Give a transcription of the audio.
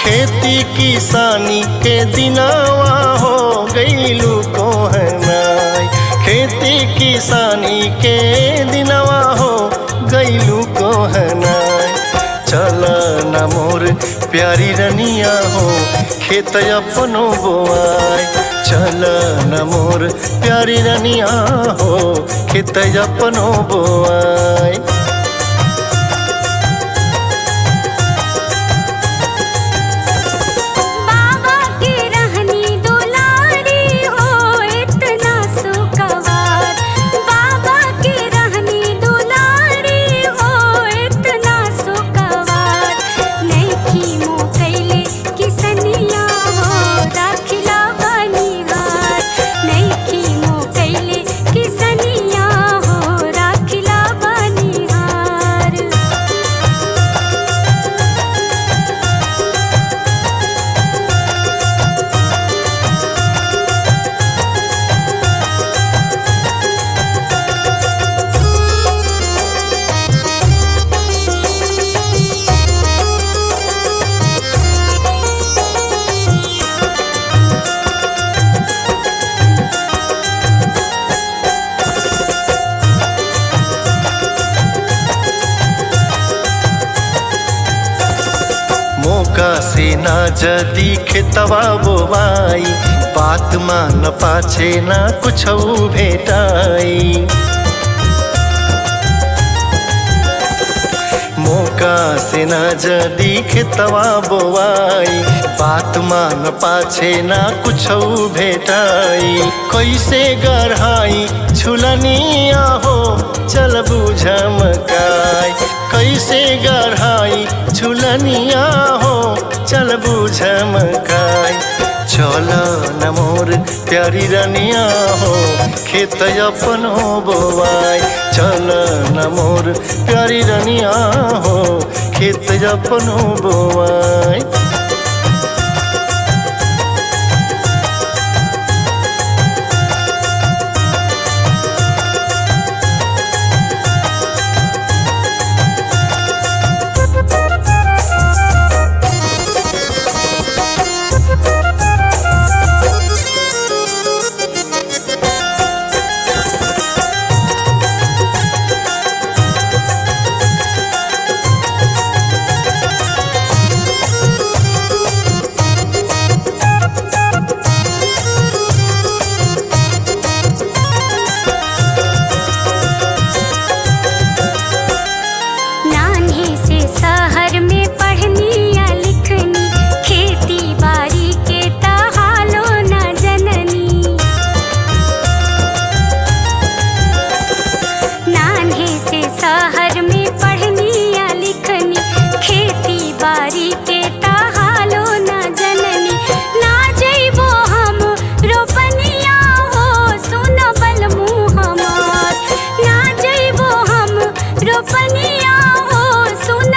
खेती किसानी के दिनावा हो गईलू को है नाई। खेती किसानी के दिनावा हो गईलू को है नाई। चल न मोर प्यारी रनिया हो खेत अपनो बोआई। चल न मोर प्यारी रनिया हो खेत अपनो बोआई। बाबा के रहनी दुलारी हो इतना सुखवार। बाबा के रहनी दुलारी हो इतना सुखवार। नैखी मोकैले किसनिया हो राखिला बनिहार। नैखी मोकैले किसनिया हो राखिला बनिहार। मौका से ना जदी खेतवा बोवाई, बात मान पाछे ना कुछ भेटाई। मौका से ना जदी खेतवा बोवाई, बात मान पाछे ना कुछ भेटाई। कैसे गढ़ाई झुलनिया हो चल बुझमकाई। कैसे गढ़ाई झुलनिया हो चल बुझमकाई। चल न मोर प्यारी रनिया हो खेत अपनो बोवाई। चल न मोर प्यारी रनिया हो खेत अपनो बोवाई। नान्हे से शहर में पढ़नी या लिखनी, खेती बाड़ी के तहालो न जननी। नान्हे से शहर में पढ़नी या लिखनी, खेती बाड़ी के तहालो न जननी। ना जइबो हम रोपनिया हो सुन बल मुँह हमार। ना जइबो हम रोपनिया हो सुन